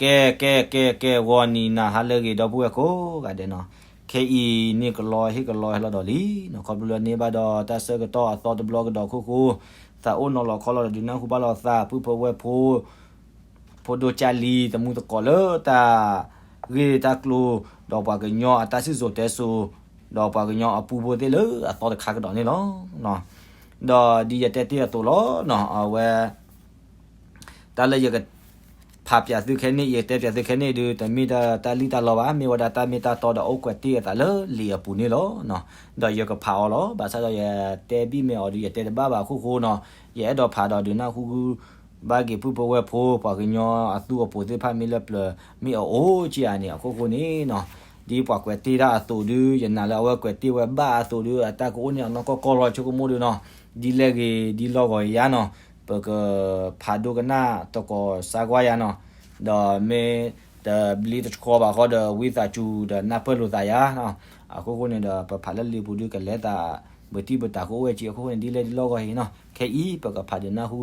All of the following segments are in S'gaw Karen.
ကဲ ကဲ ကဲ ကဲ ဂီၤနံၤနၤဟါလၢအဂ့ၤ ဒီပုၢ်ဝဲၢ်ကိးဂၤဒဲးနီၤ, ခဲအံၤန့ၣ်ကလီဟ့ၣ်ကလီဟဲလီၤဒီးလံနီၤ, ခီဖျိလၢန့ၢ်ဘၣ်ဒီးတၢ်ဆၢကတီၢ်အသီတဘျီကဒီးအခိၣ်ဃိ, သးအိၣ်နီၤလီၤခီလီၤဒီးဒုးနၢ်ဟူဘၣ်လိာ်သး ပုၢ်ဖိဝဲၢ်ဖိ ဖိဒိၣ်ကၢ်လံ သမူသကိးလၢတၢ်ဂ့ၢ်တၢ်ကျိၤ, ဒီးပှၤကညီအတၢ်စံၣ်စိၤတဲစိၤ, ဒီးပှၤကညီအပူဖိသ့ၣ်လၢအသီတခါကဒီးန့ၣ်လီၤ. ဒီးဒ်ယတဲတ့ၢ်အသိးလီၤနီၤ, အဝဲ တၢ်လၢယက ဖးပၠးသုခဲန့ၣ် ယတဲပၠးသုခဲန့ၣ်ဒုး တမ့ၢ်တၢ်လံၣ်တၢ်လီဘၣ်, မ့ၢ်ဝဲဒၣ်တၢ်မ့ၢ်တၢ်တီဒီးအိၣ်ကွဲးတ့ၢ်အသးလၢလံာ်အပူၤန့ၣ်လီၤ. ဒီးယကဖးအီၤလီၤ, ဘၣ်ဆၣ်ဒီးယတဲဘံၣ်မဲာ်အီၤဒုး ယတဲတဘၣ်ဘၣ်အခိၣ်ဃိနီၤ, ယအဲၣ်ဒိးဖးဒီးဒုးနၢ်ဟူ ဘၣ်က့ၤပုၢ်ဖိဝဲၢ်ဖိ ပှၤကညီအသူအပိၤသ့ၣ်တဖၣ် မ့ၢ်လၢပျၢၤမ့ၢ်အအိၣ်က့ၤဧါန့ၣ် အခိၣ်ဃိန့ၣ်နီၤ, ဒ်ပှၤကွဲးတ့ၢ်တၢ်အသိးဒုး ယနာ်လၢအဝဲကွဲးတ့ၢ်ဝဲဘၣ်အသိးဒုး အတၢ်ကအိၣ်န့ၢ်အနီၢ်ကီၢ်ကီၢ်လီၤ ဆိကမိၣ်ဒုးနီၤ, ဒ်လဲၣ်ဂ့ၤဒ်လီၢ်ဂီၤယၤနီၤ, ပကဖးဒိကနၣ်သကိးစါကွၢ်ယၤနီၤ, ဒီးမ့ၢ်တဘျ့တဆှီဘၣ်ဃီဒီး ဝံသးစူၤဒီးနၢ်ပၢၢ်လိာ်သးယၤနီၤ, အခိၣ်ဃိန့ၣ်ဒီး ပဖးလၢလံာ်ပူၤဒုးကလဲၤသး ပတံၢ်ပတၤကအိၣ်ဝဲက့ၤ အခိၣ်ဃိန့ၣ် ဒ်လဲၣ်ဒ်လီၢ်ဂီၤအံၤနီၤ, ခဲအံၤပကဖးဒုးနၢ်ဟူ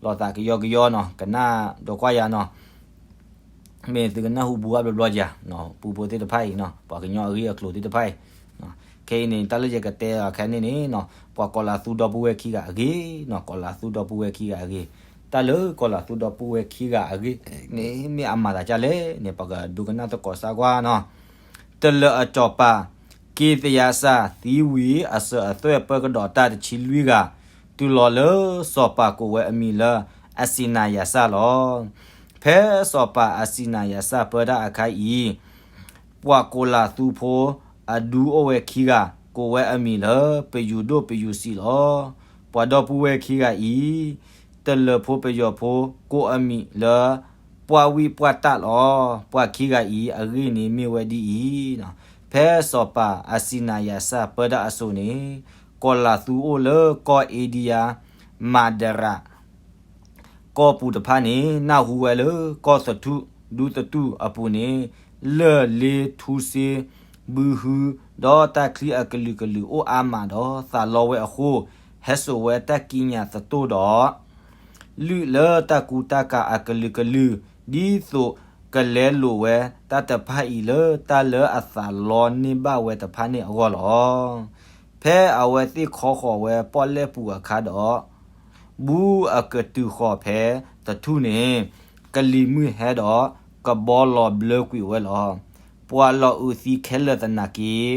လိာ်သးကယီကယီနီၤ, ကနၣ်ဒီးကွၢ်ယၤနီၤ မ့ၢ်သုကနၢ်ဟူဘူးဘၣ်ဘျီဘျီယၤ, ပူဖိသ့ၣ်တဖၣ်အံၤနီၤ, ပှၤကညီအဂ့ၢ်အကျိၤသ့ၣ်တဖၣ်အံၤ, ခဲအံၤန့ၣ် တၢ်လၢယကတဲအီၤခဲန့ၣ်န့ၣ်နီၤ, ပှၤကီၤလၤသူဒီပုၢ်ဝဲၢ်ခံဂၤအဂ့ၢ်နီၤ, ကီၤလၤသူဒီပုၢ်ဝဲၢ်ခံဂၤအဂ့ၢ်, တၢ်လၢကီၤလၤသူဒီပုၢ်ဝဲၢ်ခံဂၤအဂ့ၢ်န့ၣ် မ့ၢ်အမၤသးဒ်လဲၣ်န့ၣ် ပကဒိကနၣ်သကိးစါကွၢ်နီၤ. တလၢၤအစီၤပၤ က့သယါစၢ် သံဝံၤအစၢၤအသွဲၣ်ပၢကဒီးတၢ်တဆံလွံၢ်ဂၤ, တုၤလီၤလၢစီၤပၤကိးဝဲအမံၤလၢ အစံနၤယၤစၢ်လီၤ. ဖဲစီၤပၤအစံနၤယၤစၢ်ပၢတၢ်အခါအံၤ, ပှၤကီၤလၤသူဖိအဒူအိၣ်ဝဲခံဂၤ, ကိးဝဲအမံၤလၢ ပယူၤဒိၣ်ပယူၤစံးလီၤ. ပှၤဒီပုၢ်ဝဲၢ်ခံဂၤအံၤ တလၢၤဖိပယီၤဖိ ကိးအမံၤလၢ ပှၢ်ဝံၣ်ပှၢ်တၢ်လီၤ. ပှၤခံဂၤအံၤအဂ့ၢ်န့ၣ်မ့ၢ်ဝဲဒ်အံၤ, ဖဲစီၤပၤအစံနၤယၤစၢ်ပၢတၢ်အစိၤန့ၣ်, ကီၤလၤသူအိၣ်လၢကီၢ်အ့ဒံယါ မၤဒရး ကီၢ်ပူၤတဖၣ်န့ၣ် နၢ်ဟူဝဲလၢကီၢ်သထူၣ်ဒူသတူၢ်အပူၤန့ၣ် လၢၢ်လ့ထူစ့ ဘုဟု ဒီးတၢ်ချံအကလုာ်ကလုာ်အိၣ်အါမးဒီးသးလီဝဲအဃိ, ဟဲစိာ်ဝဲတၢ်ကံးညာ်သတိၣ်ဒီး လုၢ်လၢတၢ်ကူတၢ်ကၤအကလုာ်ကလုာ်, ဒ်သိးကလဲလိာ်ဝဲတၢ်တဖၣ်အံၤလၢတၢ်လၢအသးလီန့ၢ်ဘၣ်ဝဲတဖၣ်န့ၣ်အဂီၢ်လီၤ. ဖဲအဝဲသ့ၣ်ခီဃီၤဝဲပီၣ်လဲၣ်ပူၤအခါဒီး, ဘူးအကတုၤဃီၤဖဲသထူၣ်န့ၣ်, ကလံၤမုၢ်ဟဲဒီးကဘီလီၤဘျၢကွံာ်ဝဲလီၤ. ပှၤလီၤအုးသံခဲလၢာ်သနာ်က့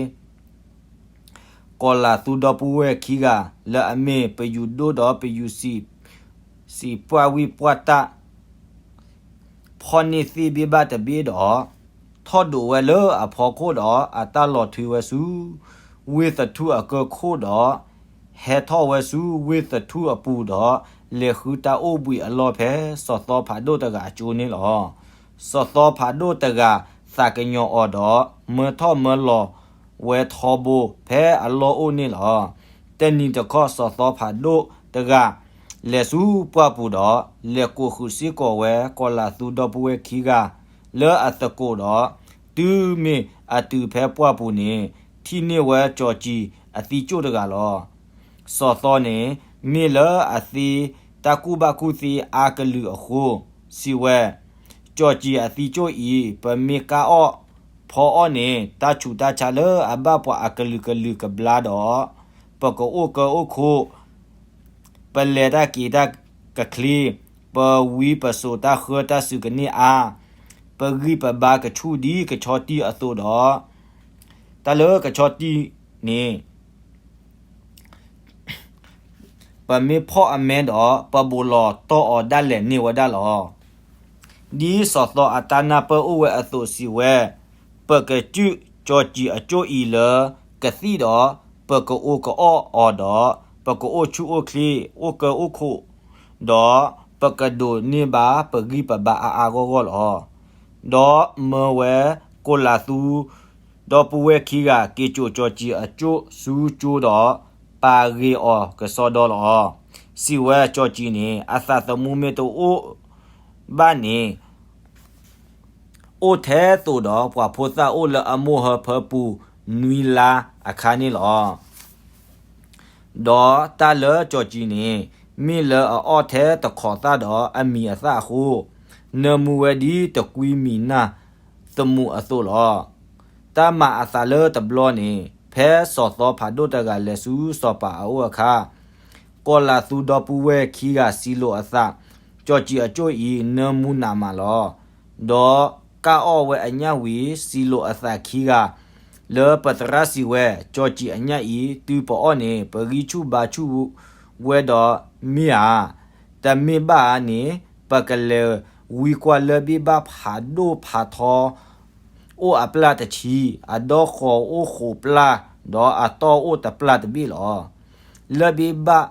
ကီၤလၤသူဒီပုၢ်ဝဲၢ်ခံဂၤ လၢအမ့ၢ်ပယူၤဒိၣ်ဒီးပယူၤစံး စံးပှၢ်ဝံၣ်ပှၢ်တၢ် ဖီၣ်န့ၢ်သ့ၣ်ဘ့ၣ်ဘၣ်တဘ့ၣ်ဒီး, ထီၣ်ဒိးဝဲလၢအဖီခိၣ်ဒီးအတၢ်လီၤထွံဝဲဆူ ဝ့ၢ်သထူၣ်အကၢၢ်ခိၣ်ဒီး, ဟဲထီၣ်ဝဲဆူဝ့ၢ်သထူၣ်အပူၤဒီး, လဲၤဃုတၢ်အိၣ်ဘှံးအလီၢ်ဖဲစီၤသီဖးဒိၣ်တဂၤအကၠိန့ၣ်လီၤ. စီၤသီဖးဒိၣ်တဂၤသးကညီၤအီၤဒီး, မၢထီၣ်မၢလီၤဝဲထီဘိဖဲအလီၢ်အိၣ်န့ၣ်လီၤ. တနံၤတခီစီၤသီဖးဒိၣ်တဂၤ လဲၤဆူပှၢ်ပူၤဒီး, လဲၤကိးဃုာ်စ့ၢ်ကီးဝဲ ကီၤလၤသူဒီပုၢ်ဝဲၢ်ခံဂၤလၢအသကိးဒီး, တုၤမ့ၢ်အတုၤဖဲပှၢ်ပူၤန့ၣ်, ထံၣ်န့ၢ်ဝဲကၠီၤကံၤအသံကၠိၣ်တဂၤလီၤ. စီၤသီန့ၣ် မ့ၢ်လၢအသ့တၢ်ကူၣ်ဘၣ်ကူၣ်သ့အါကလုာ်အဃိ, စံးဝဲ, ကၠီၤကံၤအသံကၠိၣ်အံၤ ပမ့ၢ်ကၢ်အီၣ်ဖီအီၣ်န့ၣ် တၢ်ဆူးတၢ်ဆါလၢအဘၣ်ပှၤအကလုာ်ကလုာ်ကဘျါဒီး, ပကအိၣ်ကၢအိၣ်ခိး ပလဲၤတၢ်က့ၤတၢ်ကချ့, ပဝံပစိာ်တၢ်ဃၢတၢ်စုၤကန့ၢ်အါ, ပဂံၢ်ပဘါကဆူၣ်ဒ်ကဆီတံၢ်အသိးဒီး, တၢ်လၢကဆီတံၢ်န့ၣ် ပမ့ၢ်ဖီၣ်အမဲဒီး ပဘိးလီၤတီၢ်အီၤဒၣ်လဲာ်န့ၢ်ဝဲဒၣ်လီၤ. ဒ်စီၤသီအတၢ်နၢ်ပၢၢ်အိၣ်ဝဲအသိးစံးဝဲ, ပကစုၣ်ကၠီၤကံၤအကၠိၣ်အံၤလၢကသံၣ်ဒီး, ပကအိၣ်ကအီၣ်အီၤဒီး, ပကအိၣ်ဆူၣ်အိၣ်ချ့ အိၣ်ကၢအိၣ်ခိး, ဒီးပကဒိးန့ၢ်ဘၣ်ပဂံၢ်ပဘါအါအါဂီၢ်ဂီၢ်လီၤ. ဒီးမၢဝဲကီၤလၤသူ ဒီပုၢ်ဝဲၢ်ခံဂၤ က့ၤစိာ်ကၠီၤကံၤအကၠိၣ်ဆူကၠိဒီး, ပာ်ဂ့ၤအီၤကစီဒီလီၤ. စံးဝဲကၠီၤကံၤန့ၣ် အသးသမူမ့ၢ်တအိၣ်ဘၣ်န့ၣ်, အိၣ်ထဲသိးဒီးပှၤဖိသၣ်အိၣ်လၢအမိၢ်ဟၢဖၢပူၤ နွံလါအခါန့ၣ်လီၤ. ဒီးတၢ်လၢကၠီၤကံၤန့ၣ် မ့ၢ်လၢအအီၣ်ထဲတခိးသၣ်ဒီးအမံၤအသၣ်အဃိ, နၢမူဝဲဒ်တကွံမံၤနၢ်သမူးအသိးလီၤ. တၢ်မၤအသးလၢတဘျီန့ၣ် ဖဲစီၤသီဖးဒိၣ်တဂၤလဲၤဆူစီၤပၤအအိၣ်အခါ, ကီၤလၤသူဒီပုၢ်ဝဲၢ်ခံဂၤစံးလိာ်အသး, ကၠီၣ်ကံၤအကၠိၣ်အံၤ နၢမူနးမးလီၤ. ဒီးကၢ်အီၣ်ဝဲအညၣ်ဝံၤ စံးလိာ်အသးခံဂၤ, လၢပသရၣ်စံးဝဲ, ကၠီၣ်ကံၤအညၣ်အံၤ တုၤပအီၣ်န့ၣ် ပဂံၢ်ဆူၣ်ဘါဆူၣ်ဝဲဒီးမ့ၢ်ဧါ. တမ့ၢ်ဘၣ်ဧါန့ၣ် ပကလဲၤဝံကွၢ်လၢၢ်ဘ့ၣ်ဘၣ်ဖးဒိၣ်ဖးထီ အိၣ်အပျၢ်တဆံ, အဒီဃီၤအိၣ်ဃိးပျၢ်, ဒီးအတီၢ်အိၣ်တပျၢ်တဘ့ၣ်လီၤ. လၢၢ်ဘ့ၣ်ဘၣ်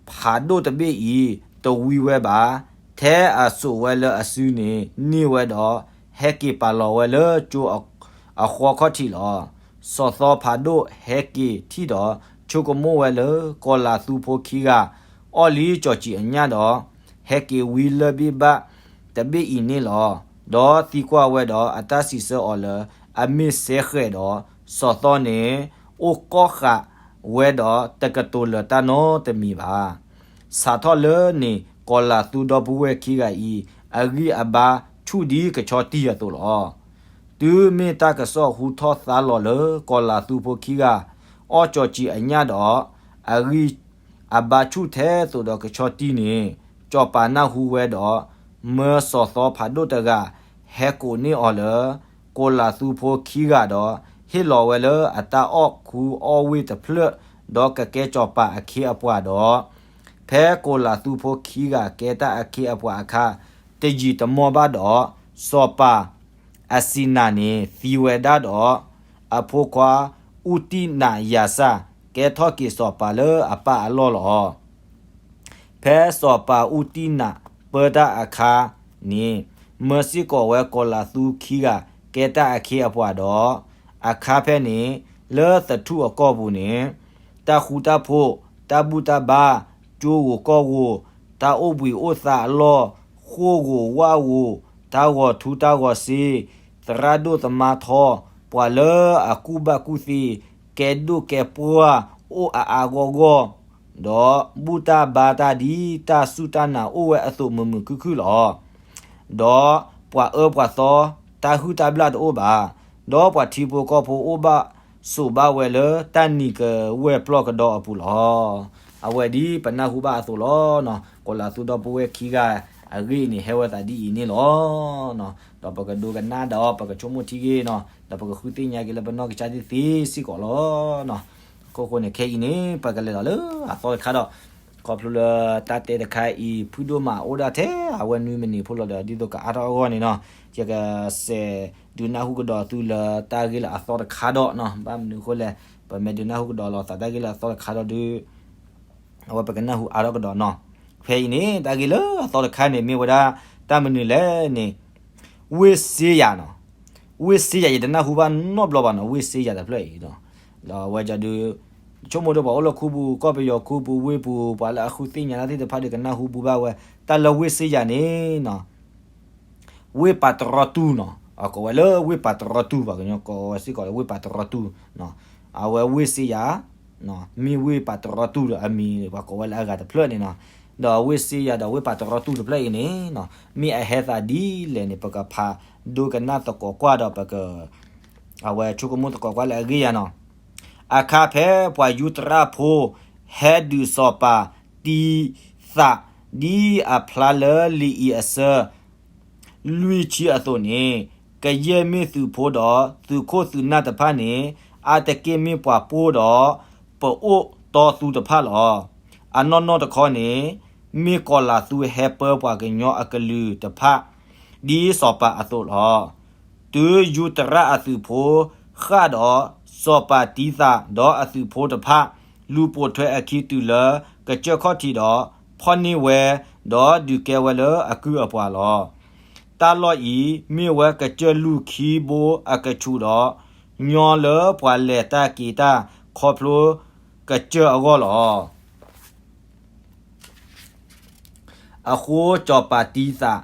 ဖးဒိၣ်တဘ့ၣ်အံၤ တဝံဝဲဘၣ်, ထဲအစိာ်ဝဲလၢအစုန့ၣ် န့ၢ်ဝဲဒီး ဟဲက့ၤပာ်လီၤဝဲလၢကၠိအဃီခီၣ်ထံးလီၤ. စီၤသီဖးဒိၣ်ဟဲက့ၤထံၣ်ဒီး ဆိကမိၣ်ဝဲလၢကီၤလၤသူဖိခံဂၤ အီၣ်လံကၠီၣ်ကံၤအညၣ်ဒီး ဟဲက့ၤဝံလၢၢ်ဘ့ၣ်ဘၣ်တဘ့ၣ်အံၤန့ၣ်လီၤ. ဒီးသံကွၢ်ဝဲဒီးအတၢ်စံးဆၢအီၤလၢ အမ့ၢ်စဲဃဲးဒီး စီၤသီန့ၣ် အိၣ်ကီၢ်ဃာ်ဝဲဒီးတကတိၤလၢၤတၢ်နီတမံၤဘၣ်. စးထီၣ်လၢန့ၣ် ကီၤလၤသူဒီပုၢ်ဝဲၢ်ခံဂၤအံၤ အဂံၢ်အဘါဆူၣ်ဒ်ကဆီတံၢ်အသိးလီၤ. တုၤမ့ၢ်တၢ်ကစီၣ်ဟူထီၣ်သါလီၤလၢ ကီၤလၤသူဖိခံဂၤ အီၣ်ကၠီၣ်ကံၤအညၣ်ဒီး အဂံၢ်အဘါဆူၣ်ထဲသိးဒီးကဆီတံၢ်န့ၣ် စီၤပၤနၢ်ဟူဝဲဒီး မၢစီၤသီဖးဒိၣ်တဂၤ ဟဲကိးန့ၢ်အီၤလၢ ကီၤလၤသူဖိခံဂၤဒီး ဟ့ၣ်လီၤဝဲလၢအတၢ်အီၣ်ခူအီၣ်ဝ့ၢ်တဖျၢၣ် ဒီးကကဲစီၤပၤအခ့အပှၤဒီး ဖဲကီၤလၤသူဖိခံဂၤကဲတၢ်အခ့အပှၤအခါ တယံာ်တမီၢ်ဘၣ်ဒီး စီၤပၤအစံနၤန့ၣ် သံဝဲဒၣ်ဒီး အဖိခွါအူတံနးယၤစၢ် ကဲထီၣ်က့ၤစီၤပၤလၢအပၢ်အလီၢ်လီၤ. ဖဲစီၤပၤအူတံနးပၢတၢ်အခါန့ၣ် မၢစ့ၢ်ကီးဝဲကီၤလၤသူခံဂၤ ကဲတၢ်အခ့အပှၤဒီး အခါဖဲန့ၣ် လၢသထူၣ်အကီၢ်ပူၤန့ၣ် တၢ်ဃူတၢ်ဖိး တၢ်ဘူၣ်တၢ်ဘါ ကၠိဂိာ်ကီၢ်ဂိာ် တၢ်အိၣ်ဘှံးအိၣ်သါအလီၢ် ဃိၣ်ဂိာ်ဝၣ်ဂိာ် တၢ်ဂီၤထူတၢ်ဂီၤစ့ သရၣ်ဒိၣ်သမါထီ ပှၤလၢအကူၣ်ဘၣ်ကူၣ်သ့ ကဲဒိၣ်ကဲပှၢ် အိၣ်အါအါဂီၢ်ဂီၢ် ဒီးဘူၣ်တၢ်ဘါတၢ်ဒ်တၢ်စူၢ်တၢ်နာ်အိၣ်ဝဲအသိးမုာ်မုာ်ခုၣ်ခုၣ်လီၤ. ဒီးပှၤအၢပှၤသီ တၢ်ဟုၣ်တၢ်ဘျၣ်တအိၣ်ဘၣ်. ဒီးပှၤထံဖိကီၢ်ဖိအိၣ်ဘၣ်ဆိးဘၣ်ဝဲလၢတၢ်နံၤကဝဲၢ်ပျီၢ်ကဒီးအပူၤလီၤ. အဝဲဒ်ပနၢ်ဟူဘၣ်အသိးလီၤ. ကီၤလၤသူဒီပုၢ်ဝဲၢ်ခံဂၤအဂ့ၢ်န့ၣ် ဟဲဝဲသးဒ်အံၤန့ၣ်လီၤ. ဒီးပကဒိကနၣ်ဒီး ပကဆိကမိၣ်ထံဂ့ၤနီၤ, ဒီးပကဃုသ့ၣ်ညါက့ၤလၢပနီၢ်ကစၢ်သ့ၣ်သ့စ့ၢ်ကီးလီၤ. အဃိဃိန့ၣ် ခဲအံၤန့ၣ် ပကလဲၤဒီးလၢအသီတခါဒီး ခီဖျိလၢတၢ်တဲတခါအံၤ ဖုၣ်ဒိၣ်မးအိၣ်ဒၣ်ထဲအဝဲနွံမံးနံးဖိလီၤဒီး ဒ်သိးကအါထီၣ်အဂီၢ်န့ၣ်နီၤ, ယကစးဒုးနၢ်ဟူကဒီးသုလၢတၢ်ဂ့ၢ်လၢအသီတခါဒီးနီၤ, ဘၣ်မနုၤအဃိလဲၣ်, ပမ့ၢ်ဒုးနၢ်ဟူကဒီးလိာ်သးတၢ်ဂ့ၢ်လၢအသီတခါဒီးဒုး အဝဲပကနၢ်ဟူအါထီၣ်ကဒီးနီၤ. ဖဲအံၤန့ၣ် တၢ်ဂ့ၢ်လၢအသီတခါန့ၣ် မ့ၢ်ဝဲဒၣ်တၢ်မနုၤလဲၣ်န့ၣ်, ဝ့ၢ်စ့ယၤနီၤ, ဝ့ၢ်စ့ယၤ ယတနၢ်ဟူဘၣ်နီတဘျီဘၣ်နီၤ, ဝ့ၢ်စ့ယၤတဖျၢၣ်အံၤဒီး ဒီးအဝဲဒၣ်ဒုး ဆိကမိၣ်ဒီးပှၤအိၣ်လၢခူပူၤ ကီၢ်ပယီၤခူပူၤ ဝ့ၢ်ပူၤ ပှၤလၢအဃုသ့ၣ်ညါတၢ်သ့ၣ်တဖၣ်ဒီး ကနၢ်ဟူဘူးဘၣ်ဝဲ တၢ်လၢဝ့ၢ်စ့ယၤန့ၣ်နီၤ, ဝ့ၢ်ပၤတရီတူၢ်နီၤ, အကိးဝဲလၢဝ့ၢ်ပၤတရီတူၢ် ပှၤကညီကိးဝဲစ့ၢ်ကီးလၢဝ့ၢ်ပၤတရီတူၢ်, အဝဲဝ့ၢ်စ့ယၤ မ့ၢ်ဝ့ၢ်ပၤတရီတူၢ်ဒီးအမံၤ ပှၤကိးဝဲလၢအဂၤတဖျၢၣ်န့ၣ်နီၤ, ဒီးဝ့ၢ်စ့ယၤဒီးဝ့ၢ်ပၤတရီတူၢ်တဖျၢၣ်အံၤန့ၣ်နီၤ, မ့ၢ်အဟဲသးဒ်လဲၣ်န့ၣ် ပကဖးဒိကနၣ်သကိးကွၢ်ဒီးပက အဝဲဆိကမိၣ်သကိးကွၢ်လၢအဂ့ၢ်ယၤနီၤ. အခါဖဲပှၤယူၤတရၣ်ဖိ ဟဲဒုးစီၤပၤတံသး ဒ်အဖျါလၢလံာ်အံၤအဆၢ လွံၢ်ဆံအသိးန့ၣ်, ကယဲၢ်မ့ၢ်သုးဖိဒီးသုးခိၣ်သုးနၢ်တဖၣ်န့ၣ်, အါတက့ၢ်မ့ၢ်ပှၤပိၢ်ဒီး ပအိၣ်တီသူတဖၣ်လီၤ. အနီၢ်နီၢ်တခီန့ၣ်, မ့ၢ်ကီၤလၤသူဟဲပၢပှၤကညီအကလုာ်တဖၣ် ဒ်စီၤပၤအသိးလီၤ. တုၤယူၤတရၣ်အသုးဖိဃၣ်ဒီး စီၤပၤတံသးဒီးအသုးဖိတဖၣ် လူၤပိာ်ထွဲအခံတုၤလၢကစၢၢ်ခီၣ်ထံးဒီး ဖီၣ်န့ၢ်ဝဲ, ဒီးဒုးကဲဝဲလၢအကုၢ်အပှၤလီၤ. တၢ်လီၢ်အံၤမ့ၢ်ဝဲကစၢၢ်လူၢ်ခံဘိအကဆူးဒီး ညီလၢပှၤလဲၤတၢ်က့ၤတၢ်ခီဖျိကစၢၢ်အဂီၢ်လီၤ. အဃိစီၤပၤတံသး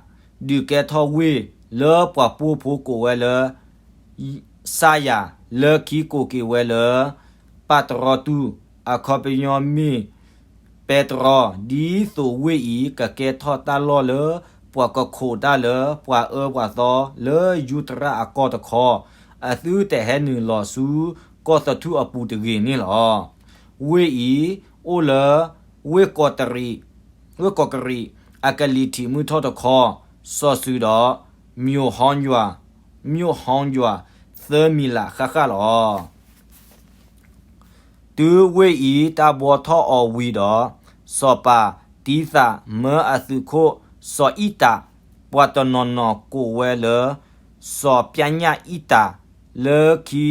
ဒုးကဲထီၣ်ဝ့ၢ်လၢပှၤပိၢ်ဖိကိးဝဲလၢ စၢ်ယၤ လၢခံကိးက့ၤဝဲလၢ ပၢ်တရီတူၢ် အခီပညီမ့ၢ် ပဲတရီ, ဒ်သိးဝ့ၢ်အံၤကကဲထီၣ်တၢ်လီၢ်လၢ ပှၤကခိးတၢ်လၢပှၤအၢပှၤသီလၢယူတရၣ်အကီၢ်တခီ, အသုတဟဲနုာ်လီၤဆူကီၢ်သထူၣ်အပူၤတဂ့ၤန့ၣ်လီၤ. ဝ့ၢ်အံၤအိၣ်လၢ ဝ့ၢ်ကီးတရံး, ဝ့ၢ်ကီးကရံး အကလံၤထံးမုၢ်ထီၣ်တခီ, စီၤစုၤဒီး မျိးဟီယွၤ, မျိးဟီယွၤ သၢမံၤလးဃၣ်ဃၣ်လီၤ. တုၤဝ့ၢ်အံၤတၢ်ဘှီထီၣ်အီၤဝံၤဒီး, စီၤပၤတံသးမၢအသုးခိၣ်စီၤအံၣ်တး, ပှၤတနီၤနီၤကိးဝဲလၢ စီၤပျၢ်ညၣ်အံၣ်တး, လၢခံ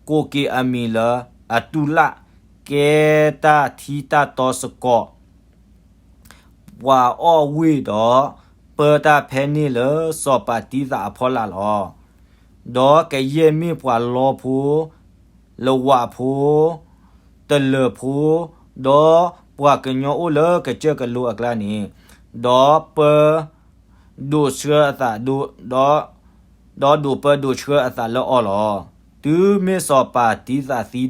ကိးက့ၤအမံၤလၢ အတူလၣ်, ကဲတၢ်ထံတၢ်တီစ့ၢ်ကီး ပှၤအီၣ်ဝ့ၢ်ဒီး ပၢတၢ်ဖဲန့ၣ်လၢစီၤပၤတံသးအဖီလာ်လီၤ. ဒီးကယဲၢ်မ့ၢ်ပှၤလီဖိ, လဝးဖိ, တလၢၤဖိ, ဒီးပှၤကညီအိၣ်လၢကစၢၢ်ကလိအကျါန့ၣ်, ဒီးပၢ ဒိးဆှၢအသး, ဒီးဒိးပၢဒိးဆှၢအသးလၢအီၤလီၤ. တုၤမ့ၢ်စီၤပၤတံသးသံဒီး,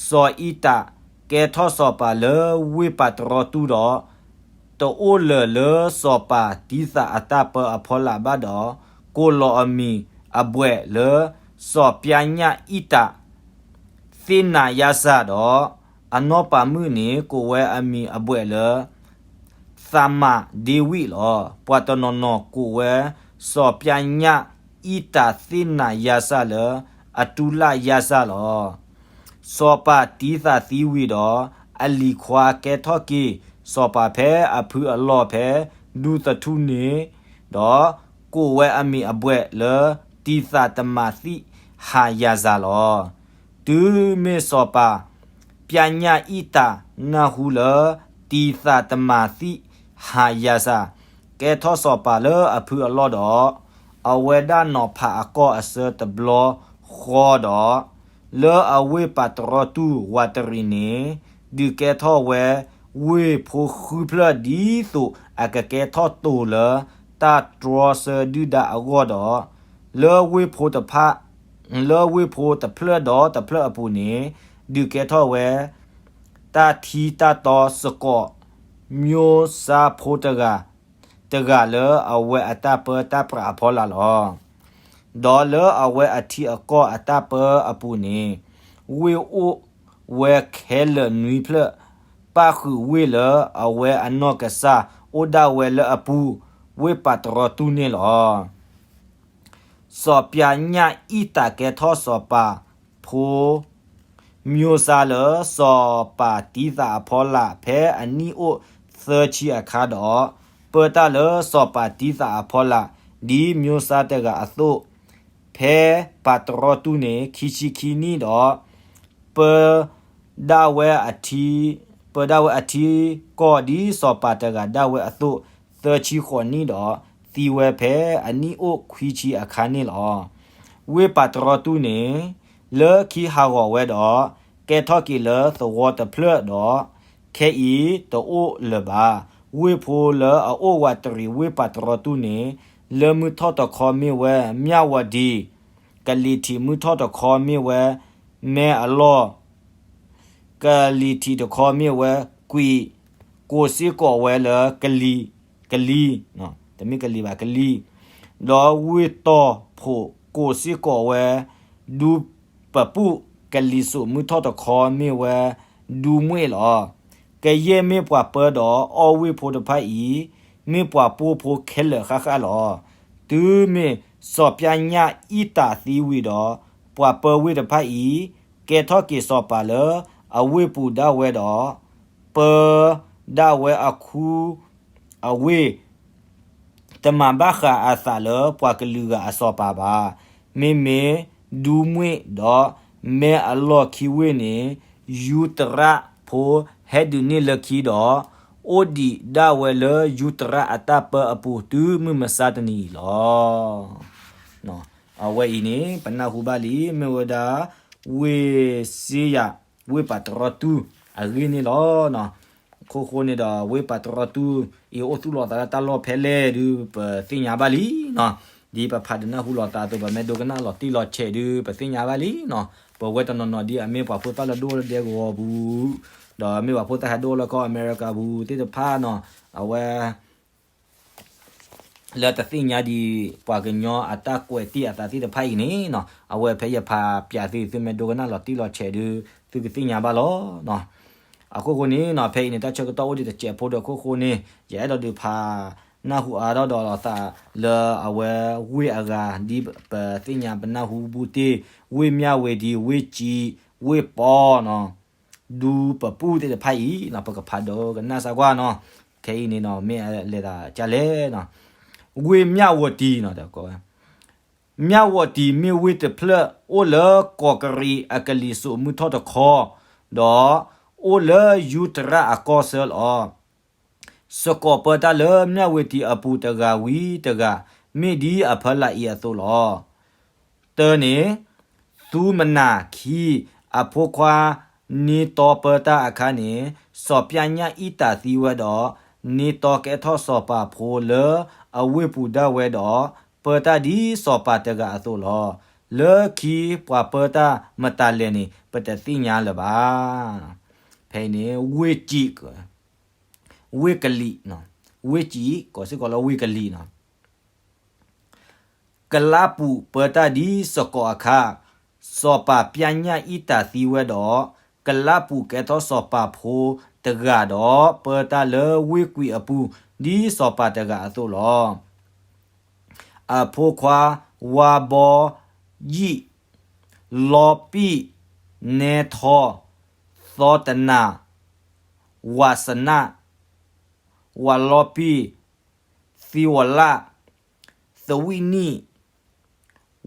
စီၤအံၣ်တးကဲထီၣ်စီၤပၤလၢဝ့ၢ်ပးတရီတူၢ်ဒီး, တအိၣ်လၢၤလၢစီၤပၤတံသးအတၢ်ပၢအဖီလာ်ဘၣ်ဒီး, ကိးလီၤအမံၤအဘှဲးလၢ စီၤပျၢ်ညၣ်အံၣ်တး သ့ၣ်နၤယါစၢ်ဒီး, အနီၢ်ပၤမုၣ်န့ၣ် ကိးဝဲအမံၤအဘှဲးလၢ သးမၤဒ့ဝံးလီၤ. ပှၤတနီၤနီၤကိးဝဲ စီၤပျၢ်ညၣ်အံၣ်တးသ့ၣ်နၤယါစၢ်လၢ အတူလၣ်ယါစၢ်လီၤ. စီၤပၤတံသးသံဝံၤဒီး, အလံၤခွါကဲထီၣ်က့ၤစီၤပၤဖဲအဖုအလီၢ်ဖဲဒူသထူၣ်န့ၣ်ဒီး, ကိးဝဲအမံၤအဘှဲးလၢ တံသးတမၤသံၣ်ဟးယၤစၢ်လီၤ. တုၤမ့ၢ်စီၤပၤ ပျၢ်ညၣ်အံၣ်တးနၢ်ဟူလၢ တံသးတမၤသံၣ်ဟးယၤစၢ် ကဲထီၣ်စီၤပၤလၢအဖုအလီၢ်ဒီး, အဝဲဒၣ်နီၤဖးအကီၢ်အဆၢတဘျီဃီဒီး, လၢအဝ့ၢ်ပးတရီတူၢ်ဝးတရံးန့ၣ်, ဒုးကဲထီၣ်ဝဲဝ့ၢ်ဖိဃုဖျၢၣ်ဒ်သိးအကကဲထီၣ်တိၤလၢတၢ်တြီဆၢဒုၣ်ဒါအဂီၢ်ဒီး, လၢဝ့ၢ်ဖိတဖၣ် လၢဝ့ၢ်ဖိတဖျၢၣ်ဒီးတဖျၢၣ်အပူၤန့ၣ်, ဒုးကဲထီၣ်ဝဲ တၢ်ထံတၢ်တီစ့ၢ်ကီး မျိးစါဖိတဂၤတဂၤလၢအဝဲအတၢ်ပၢတၢ်ပြးအဖီလာ်လီၤ. ဒီးလၢအဝဲအထံအကီၢ်အတၢ်ပၢအပူၤန့ၣ်, ဝ့ၢ်အိၣ်ဝဲခဲလၢာ်နွံဖျၢၣ်, ပၣ်ဃုာ်ဝ့ၢ်လၢအဝဲအနီၢ်ကစၢ်အိၣ်ဒၣ်ဝဲလၢအပူၤ, ဝ့ၢ်ပးတရီတူၢ်န့ၣ်လီၤ. စီၤပျၢ်ညၣ်အံၣ်တၢ်ကဲထီၣ်စီၤပၤဖိ မျိးစါလၢစီၤပၤတံသးအဖီလာ် ဖဲအနံၣ်အိၣ်သၢဆံအခါဒီး, ပၢတၢ်လၢစီၤပၤတံသးအဖီလာ် ဒ်မျိးစါတဂၤအသိး, ဖဲပးတရီတူၢ်န့ၣ် ခံဆံခံနံၣ်ဒီး, ပၢဒၣ်ဝဲအထံ, ပၢဒၣ်ဝဲအထံကီၢ်ဒ်စီၤပၤတဂၤဒၣ်ဝဲအသိး, သၢဆံဃိးနံၣ်ဒီး, သံဝဲဖဲအနံၣ်အိၣ်ခွံဆံအခါန့ၣ်လီၤ. ဝ့ၢ်ပးတရီတူၢ်န့ၣ် လၢခံဟးဂီၤဝဲဒီး, ကဲထီၣ်က့ၤလၢသဝီတဖျၢၣ်ဒီး, ခဲအံၤတအိၣ်လၢၤဘၣ်. ဝ့ၢ်ဖိလၢအအိၣ်ဝးတရံးဝ့ၢ်ပးတရီတူၢ်န့ၣ်, လၢမုၢ်ထီၣ်တခီမ့ၢ်ဝဲမၠၣ်ဝီၤဒံၤ, ကလံၤထံးမုၢ်ထီၣ်တခီမ့ၢ်ဝဲမဲအလီၢ်, ကလံၤထံးတခီမ့ၢ်ဝဲကွံာ်, ကိးစ့ၢ်ကီးဝဲလၢကလံၤ, ကလံၤ, တမ့ၢ်ကလံၤဘၣ်, ကလံၤ, ဒီးဝ့ၢ်တီၢ်ဖိးကိးစ့ၢ်ကီးဝဲ ဒူပပူၣ်, ကလံၤစိးမုၢ်ထီၣ်တခီမ့ၢ်ဝဲဒူမွ့ၣ်လီၤ. ကယဲၢ်မ့ၢ်ပှၤပၢဒီးအီၣ်ဝ့ၢ်ဖိတဖၣ်အံၤ, မ့ၢ်ပှၤပိာ်ဖိခဲလၢာ်ဃၣ်ဃၣ်လီၤ. တုၤမ့ၢ်စီၤပျၢ်ညၣ်အံၣ်တၢ်သံဝံၤဒီး, ပှၤပၢဝ့ၢ်တဖၣ်အံၤ, ကဲထီၣ်က့ၤစီၤပၤလၢအဝ့ၢ်ပူၤဒၣ်ဝဲဒီး, ပၢဒၣ်ဝဲအခူအဝ့ၢ် တမၤဘၣ်ဃးအသးလၢပှၤကလုာ်ဂၤအစီၤပၤဘၣ်. မ့မ့ၢ်ဒူမွ့ၣ်ဒီးမဲအလီၢ်ခံဝ့ၢ်န့ၣ်, ယူတရၣ်ဖိဟဲဒုးန့ၢ်လၢခံဒီး, အိၣ်ဒံးဒၣ်ဝဲလၢယူတရၣ်အတၢ်ပၢအပူၤတုၤမုၢ်မဆါတနံၤအံၤလီၤ. အဝဲအံၤန့ၣ် ပနၢ်ဟူဘၣ်လံ, မ့ၢ်ဝဲဒၣ် ဝ့ၢ်စ့ယၤ, ဝ့ၢ်ပးတရီတူၢ်အဂ့ၢ်န့ၣ်လီၤ. အခိၣ်ဃိန့ၣ်ဒီး ဝ့ၢ်ပးတရီတူၢ်အံၤ အိၣ်သူၣ်လီၤသးလၢတၢ်လီၢ်ဖဲလဲၣ်ဒုး ပသ့ၣ်ညါဘၣ်လံနီၤ. ဒ်ပဖးဒုးနၢ်ဟူလီၤသးအသိး ပမ့ၢ်ဒိကနၣ်လီၤတံၢ်လီၤဆဲးဒုး ပသ့ၣ်ညါဘၣ်လံနီၤ. ပဝဲတနီၤနီၤဒ်အမ့ၢ်ပှၤဖိသၣ်လၢဒိၣ်လၢဒဲကဝီၤပူၤ, ဒီးမ့ၢ်ပှၤဖိသၣ်ဟဲဒိၣ်လၢကီၢ်အမဲရကၤပူၤသ့ၣ်တဖၣ်နီၤ, အဝဲ လၢတသ့ၣ်ညါဒံးပှၤကညီအတၢ်ကွဲးတ့ၢ်အသးသ့ၣ်တဖၣ်အံၤန့ၣ်နီၤ, အဝဲဖဲယဖးပၠးသု သုမ့ၢ်ဒိကနၣ်လီၤတံၢ်လီၤဆဲးဒီး သုကသ့ၣ်ညါဘၣ်လီၤ. အခိၣ်ဃိန့ၣ်နီၤ ဖဲအံၤန့ၣ် တၢ်ဆၢကတီၢ်အိၣ်ဒံးတစဲးဖိဒီး အခိၣ်ဃိန့ၣ် ယအဲၣ်ဒိးဒုးဖးနၢ်ဟူအါထီၣ်ဒီးလီၤသးလၢအဝဲဝ့ၢ်အဂၤ ဒ်ပသ့ၣ်ညါပနၢ်ဟူဘူးတ့ၢ် ဝ့ၢ်မၠၣ်ဝတံၤ ဝ့ၢ်ကံး ဝ့ၢ်ပီနီၤ ဒူပပူၣ်သ့ၣ်တဖၣ်အံၤနီၤ ပကဖးဒိကနၣ်စၢ်ကွၢ်နီၤ. ခဲအံၤန့ၣ်နီၤ မ့ၢ်အလဲၤသးကလဲၣ်နီၤ, ဝ့ၢ်မၠၣ်ဝတံၤနီၤ မၠၣ်ဝတံၤမ့ၢ်ဝ့ၢ်တဖျၢၣ် အိၣ်လၢကီးကရံးအကလံၤစိးမုၢ်ထီၣ်တခီ, ဒီးအိၣ်လၢယူတရၣ်အကီၢ်ဆၢလီၤ. စကိးပၢတၢ်လၢမၠၣ်ဝတံၤအပူၤတဂၤဝံၤတဂၤ, မ့ၢ်ဒ်အဖီလာ်အံၤအသိးလီၤ. တၢန့ၣ် သူမနၤ, ခံ, အဖိခွါ နံတီပၢတၢ်အခါန့ၣ် စီၤပျၢ်ညၣ်အံၣ်တၢ်သံဝဲဒီး နံတီကဲထီၣ်စီၤပၤဖိလၢအဝ့ၢ်ပူၤဒၣ်ဝဲဒီး ပၢတၢ်ဒ်စီၤပၤတဂၤအသိးလီၤ. လၢခံပှၤပၢတၢ်မတၤလဲၣ်န့ၣ် ပတသ့ၣ်ညါလၢၤဘၣ်. ဖဲအံၤန့ၣ် ဝ့ၢ်ကံး ဝ့ၢ်ကလံး, ဝ့ၢ်ကံး ကိးစ့ၢ်ကီးလၢဝ့ၢ်ကလံးနီၤ. ကလးပူၤပၢတၢ်ဒ်စကိးအခါ, စီၤပၤပျၢ်ညၣ်အံၣ်တၢ်သံဝဲဒီး, ကလးပူၤကဲထီၣ်စီၤပၤဖိတဂၤဒီး ပၢတၢ်လၢဝ့ၢ်ကွံးအပူၤ ဒ်စီၤပၤတဂၤအသိးလီၤ. အဖိခွါ ဝါဘီယံၣ်, လီပံၣ်နဲထီ, သီတနၤ, ဝးစနၣ်, ဝးလီပံၣ်, သံဝီၤလၣ်, သဝံၣ်နံၣ်,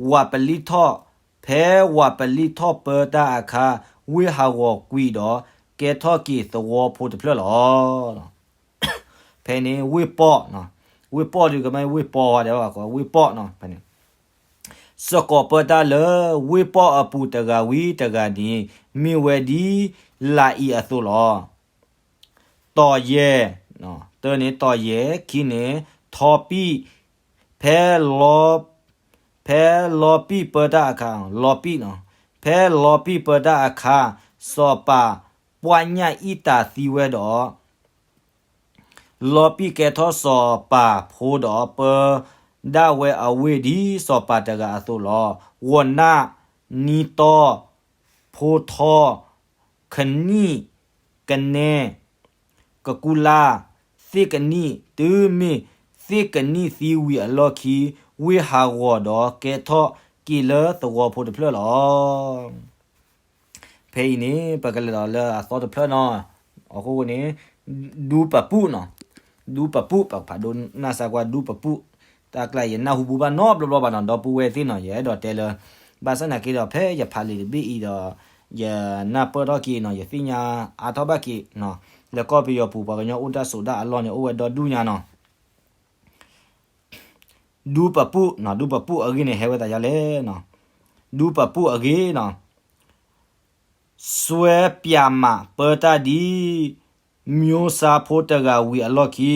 ဝးပလံၣ်ထီၣ်, ဖဲဝးပလံၣ်ထီၣ်ပၢတၢ်အခါ, ဝ့ၢ်ဟးဂီၤကွံာ်ဒီး ကဲထီၣ်က့ၤသဝီဖိတဖျၢၣ်လီၤ. ဖဲန့ၣ် ဝ့ၢ်ပီၣ်, ဝ့ၢ်ပီၣ်ဒုးကမ့ၢ်ဝ့ၢ်ပီၣ်ဝဲဒၣ်ဘၣ် ဝ့ၢ်ပီၣ်နီၤ, ဖဲန့ၣ် စကိးပၢတၢ်လၢဝ့ၢ်ပီၣ်အပူၤတဂၤဝံၤတဂၤန့ၣ် မ့ၢ်ဝဲဒ်လာ်အံၤအသိးလီၤ. တီၤယဲၢ်, တၢန့ၣ်တီၤယဲၢ်, ခံန့ၣ် ထီပံၣ်, ဖဲလီ, ဖဲလီပံၣ်ပၢတၢ်အခါ, လီပံၣ်နီၤ, ဖဲလီပံၣ်ပၢတၢ်အခါ, စီၤပၤပျၢ်ညၣ်အံၣ်တၢ်သံဝဲဒီး လီပံၣ်ကဲထီၣ်စီၤပၤဖိဒီး ပၢဒၣ်ဝဲအဝ့ၢ်ဒ်စီၤပၤတဂၤအသိးလီၤ. ဝီၤနၢ်, နံတီ, ဖိထီ, ခနံၣ်, ကနဲ, ကကူလါ, သ့ၣ်ကနံၣ်, တုၤမ့ၢ်သ့ၣ်ကနံၣ်သံဝံၤအလီၢ်ခံ, ဝ့ၢ်ဟးဂီၤဒီးကဲထီၣ်က့ၤလၢသဝီဖိတဖျၢၣ်လီၤ. ဖဲအံၤန့ၣ် ပကလဲၤဒီးလၢအသီတဖျၢၣ်နီၤ. အဃိန့ၣ် ဒူပပူၣ်နီၤ, ဒူပပူၣ် ပကဖးဒိကနၣ်စၢ်ကွၢ် ဒူပပူၣ်, တၢ်ကျါယနၢ်ဟူဘူးဘၣ်နီတဘျီဘၣ်နီၤ ဒီပုၢ်ဝဲၢ်သ့ၣ်နီၤ, ယအဲၣ်ဒိးတဲလၢ ဘၣ်ဆၣ်နာ်က့ဒီး ဖဲယဖးလံာ်တဘ့ၣ်အံၤဒီး ယနၢ်ပၢၢ်ထီၣ်က့ၤနီၤ, ယသ့ၣ်ညါအါထီၣ်ဘၣ်က့ၤနီၤ, လၢကီၢ်ပယီၤပူၤ ပှၤကညီအိၣ်တၢ်ဆိးတၢ်အလီၢ်န့ၣ် အိၣ်ဝဲဒီဒူၣ်ညါနီၤ. ဒူပပူၣ်နီၤ, ဒူပပူၣ်အဂ့ၢ်န့ၣ် ဟဲဝဲသးယါလဲၣ်နီၤ. ဒူပပူၣ်အဂ့ၢ်နီၤ, စွဲပျၢ်မးပၢတၢ်ဒ် မျိုးစားဖိတဂၤဝံၤအလီၢ်ခံ,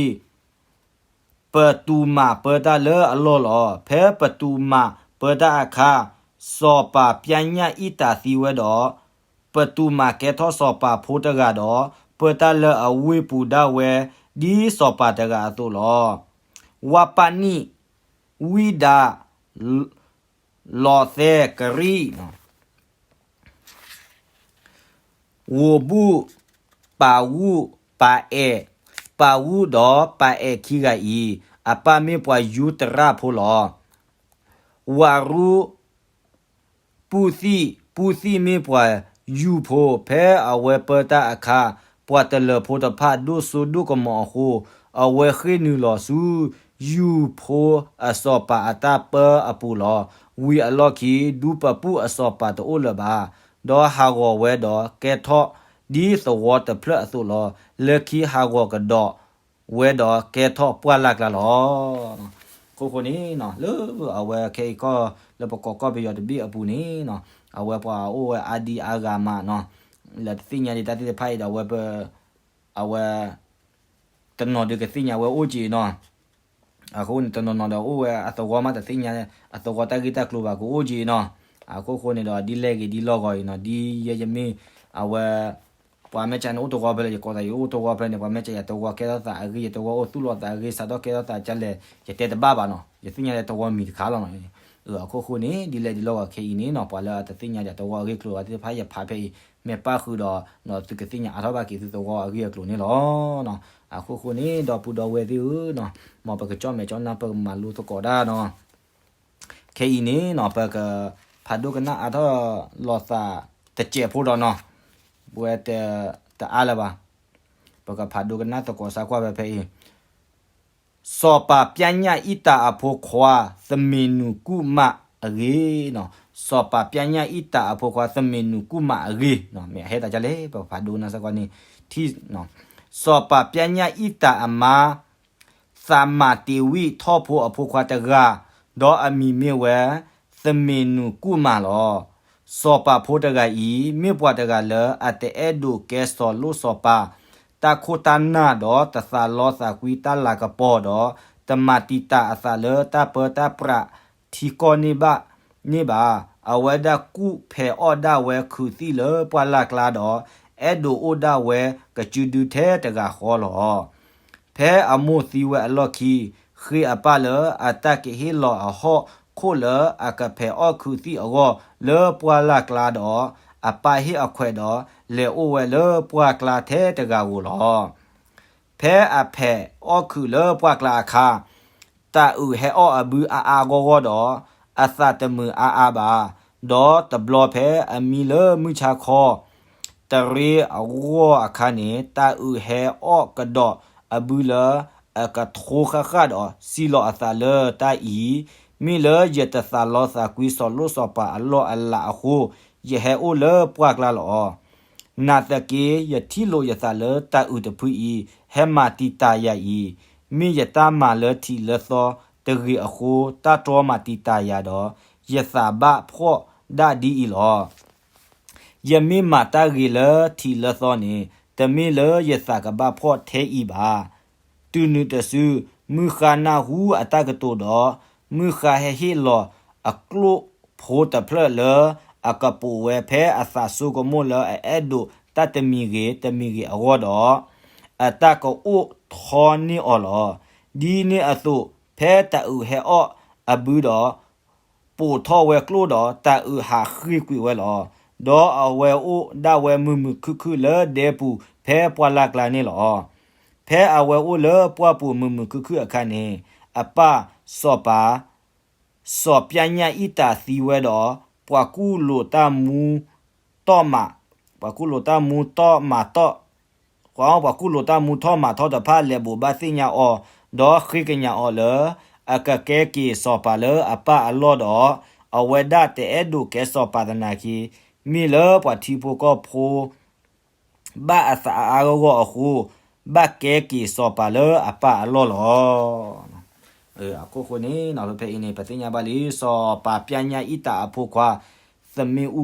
ပတူးမးပၢတၢ်လၢအလီၢ်လီၤ. ဖဲပတူးမးပၢတၢ်အခါ, စီၤပၤပျၢ်ညၣ်အံၣ်တၢ်သံဝဲဒီး, ပတူးမးကဲထီၣ်စီၤပၤဖိတဂၤဒီး ပၢတၢ်လၢအဝ့ၢ်ပူၤဒၣ်ဝဲ ဒ်စီၤပၤတဂၤအသိးလီၤ. ဝၢ်ပၢ်နံၣ်, ဝံၣ်ဒါ, လီၤသဲကရံၣ်, ဝိၤဘူၣ်, ပၢ်ဝူၣ်, ပၢ်အဲၣ်, ပၢ်ဝူၣ်ဒီးပၢ်အဲၣ်ခံဂၤအံၤ, အပၢ်မ့ၢ်ပှၤယူတရၣ်ဖိလီၤ. ဝၤရူၣ်, ပူၣ်သံၣ်, ပူၣ်သံၣ်မ့ၢ်ပှၤယူၢ်ဖိ, ဖဲအဝဲပၢတၢ်အခါ, ပှၤတလၢၤဖိတဖၣ်ဒိၣ်စိဒိၣ်ကမီၤအဃိ, အဝဲဃ့ၢ်နုာ်လီၤဆူ ယူၢ်ဖိအစီၤပၤအတၢ်ပၢအပူၤလီၤ. ဝံၤအလီၢ်ခံ, ဒူပပူၣ်အစီၤပၤတအိၣ်လၢၤဘၣ်, ဒီးဟးဂီၤဝဲဒီးကဲထီၣ်ဒ်သဝီတဖျၢၣ်အသိးလီၤ. လၢခံဟးဂီၤကဒီးဝဲဒီးကဲထီၣ်ပှၢ်လၢ်ကျါလီၤ. အဃိဃိန့ၣ်နီၤ, လၢအဝဲခဲအံၤကီၢ်လၢပကိးကီၢ်ပယီၤတဘ့ၣ်အပူၤန့ၣ်နီၤ, အဝဲပှၤအိၣ်ဝဲအါဒံအါဂၤမးနီၤ, လၢတသ့ၣ်ညါဒံးတၢ်သ့ၣ်တဖၣ်အံၤဒီး အဝဲပ အဝဲ တနီၤဒုးကသ့ၣ်ညါဝဲအိၣ်က့ၤနီၤ. အဃိန့ၣ် တနီၤနီၤဒီးအိၣ်ဝဲအသဝီမးတသ့ၣ်ညါ အသဝီတၢ်ဂ့ၢ်တၢ်ကျိၤဘၣ်ကအိၣ်က့ၤနီၤ. အဃိဃိန့ၣ်ဒီး ဒ်လဲၣ်ဂ့ၤဒ်လီၢ်ဂီၤအံၤနီၤ, ဒ်ယဲယမ့ၢ်အဝဲ ပှၤမဲာ်ကၠးန့ၣ်အိၣ်တဝီဖဲလဲၣ်, ယကိးသးယအိၣ်တဝီဖဲန့ၣ်, ပှၤမဲာ်ကၠးယၤတဝီကဲထီၣ်သးအဂ့ၢ်, ယတဝီအိၣ်သူၣ်လီၤသးအဂ့ၢ်, စးထီၣ်ကဲထီၣ်သးကလဲၣ်, ယတဲတဘၣ်ဘၣ်နီၤ, ယသ့ၣ်ညါလၢတဝီမံၤတခါလီၤနီၤ. အခိၣ်ဃိန့ၣ် ဒ်လဲၣ်ဒ်လဲၣ်ဂီၤခဲအံၤန့ၣ်နီၤ, ပှၤလၢအတသ့ၣ်ညါယၤတဝီအဂ့ၢ်အကျိၤဘၣ်သ့ၣ်တဖၣ် ယဖးဖဲအံၤ မ့ၢ်ပၣ်ဃုာ်ဒီး သုကသ့ၣ်ညါအါထီၣ်ဘၣ်က့ၤသုသဝီအဂ့ၢ်အကျိၤန့ၣ်လီၤ. အခိၣ်ဃိန့ၣ် ဒီပုၢ်ဒီဝဲၢ်သ့ၣ်ဧၢနီၤ, မ်ပကကၠီၣ်မဲာ်ကၠီနၢ် ပကမၤလိသကိးတၢ်နီၤ. ခဲအံၤန့ၣ်နီၤ ပကဖးဒိကနၣ်အါထီၣ်လိာ်သးတစဲးဖိဒီးနီၤ, ပဝဲတအါလၢၤဘၣ်, ပကဖးဒိကနၣ်သကိးစၢ်ကွၢ်ဖဲဖဲအံၤ, စီၤပၤပျၢ်ညၣ်အံၣ်တၢ်အဖိခွါ သမ့ၢ်နုာ်ကူၣ်မးအဂ့ၢ်နီၤ, စီၤပၤပျၢ်ညၣ်အံၣ်တၢ်အဖိခွါ သမ့ၢ်နုာ်ကူၣ်မးအဂ့ၢ်, မ့ၢ်အဟဲတၢ်ဒ်လဲၣ် ပကဖးဒိကနၣ်စၢ်ကွၢ်န့ၣ်, ထံၣ် စီၤပၤပျၢ်ညၣ်အံၣ်တၢ်အမါ သးမၤတ့ၤဝံၣ်ထီၣ်ဖိအဖိခွါတဂၤ, ဒီးအမံၤမ့ၢ်ဝဲ သမ့ၢ်နုာ်ကူၣ်မးလီၤ. စီၤပၤဖိတဂၤအံၤ မ့ၢ်ပှၤတဂၤလၢအတအဲၣ်ဒိးကဲစီၤလိၣ်စီၤပၤ တၢ်ခိၣ်တၢ်နၢ်ဒီး တသးလီသးကွံတၢ်လၤကပီၤဒီး တမၤတံာ်တာ်အသးလၢတၢ်ပၢတၢ်ပြးထံကီၢ်န့ၣ်ဘၣ် န့ၣ်ဘၣ်. အဝဲဒၣ်ကူၣ်ဖဲးအီၣ်ဒၣ်ဝဲခုးသံၣ်လၢပှၢ်လၢ်ကျါဒီး အဲၣ်ဒိးအိၣ်ဒၣ်ဝဲကစုဒုထဲတဂၤဃီလီၤ. ဖဲအမိၢ်သံဝဲအလီၢ်ခံ, ဃ့အပၢ်လၢအတၢ်ကဟ့ၣ်လီၤအဟီၣ်ခိၣ်လၢအကဖဲးအီၣ်ခုးသံၣ်အဂီၢ်လၢပှၢ်လၢ်ကျါဒီး, အပၢ်ဟ့ၣ်အခွဲးဒီး လဲၤအိၣ်ဝဲလၢပှၢ်ကျါထဲတဂၤဧိၤလီၤ. ဖဲအဖဲးအီၣ်ခုးလၢပှၢ်ကျါအခါ, တၤအုးဟဲအီၣ်အဘုအါအါဂီၢ်ဂီၢ်ဒီး, အသးတမုာ်အါအါဘၣ်. ဒီးတဘျီဖဲအမံလၢမုၢ်ဆါခီ တရ့အဂီၢ်အခါန့ၣ်, တၤအုးဟဲအီၣ်ကဒီးအဘုလၢအကထိဃၣ်ဃၣ်ဒီး စံးလီၤအသးလၢတၢ်အံၤ, မ့ၢ်လၢယတသးလီသးကွံစီၤလိၣ်စီၤပၤအလီၢ်အလၤအဃိ, ယဟဲအိၣ်လၢပှၢ်ကျါလီၤ. နာ်သက့ ယထံၣ်လိာ်ယသးလၢတၤအုးတဖုအံၤ ဟဲမၤတံာ်တာ်ယၤအံၤ, မ့ၢ်ယတၢ်မၤလၢထံးလၢသီတဂ့ၤအဃိ, တၢ်တြီမၤတံာ်တာ်ယၤဒီး ယသးဘၣ်ဖှီၣ်ဒၣ်ဒ်အံၤလီၤ. ယမ့ၢ်မၤတၢ်ဂ့ၤလၢထံးလၢသီန့ၣ်, တမ့ၢ်လၢယသးကဘၣ်ဖှီၣ်ထဲအံၤဘၣ်. တုၤနုၤတစု, မုၢ်ဃါနၢ်ဟူအတၢ်ကတိၤဒီး, မုၢ်ဃါဟဲဟ့ၣ်လီၤအကျိၣ်ဖိတဖျၢၣ်လၢအကပိာ်ဝဲ ဖဲအသးစိကမိၣ်လၢအအဲၣ်ဒိးတၢ်တမံၤဂ့ၤတမံၤဂ့ၤအဂီၢ်ဒီး, အတၢ်ကအိၣ်ထီန့ၢ်အီၤလီၤ. ဒ်န့ၣ်အသိး, ဖဲတၤအုးဟဲအီၣ်အဘုဒီး ပိာ်ထီၣ်ဝဲကျိၣ်ဒီး တၤအုးဟးဃ့ၢ်ကွံာ်ဝဲလီၤ. ဒီးအဝဲအိၣ်ဒၣ်ဝဲမုာ်မုာ်ခုၣ်ခုၣ်လၢဒဲပူၤဖဲပှၢ်လၢ်ကျါန့ၣ်လီၤ. ဖဲအဝဲအိၣ်လၢပှၢ်ပူၤမုာ်မုာ်ခုၣ်ခုၣ်အခါန့ၣ်, အပၢ်စီၤပၤ စီၤပျၢ်ညၣ်အံၣ်တၢ်သံဝဲဒီး, ပှၤကူၣ်လိာ်တၢ်မူတီၢ်မး, ပှၤကူၣ်လိာ်တၢ်မူတီၢ်မးတီၢ် ပှၤကူၣ်လိာ်တၢ်မူထီၣ်မၤထီတဖၣ် လဲၤဘိးဘၣ်သ့ၣ်ညါအီၤ, ဒီးဃ့ကညးအီၤလၢ အကကဲက့ၤစီၤပၤလၢအပၢ်အလီၢ်ဒီး, အဝဲဒၣ်တအဲၣ်ဒိးကဲစီၤပၤသနာ်က့, မ့ၢ်လၢပှၤထံဖိကီၢ်ဖိ ဘၣ်အသးအါအါဂီၢ်ဂီၢ်အဃိ, ဘၣ်ကဲက့ၤစီၤပၤလၢအပၢ်အလီၢ်လီၤ. အခိၣ်ဃိန့ၣ် ဖဲဖဲအံၤန့ၣ် ပသ့ၣ်ညါဘၣ်လံ စီၤပၤပျၢ်ညၣ်အံၣ်တၢ်အဖိခွါ သမ့ၢ်အူ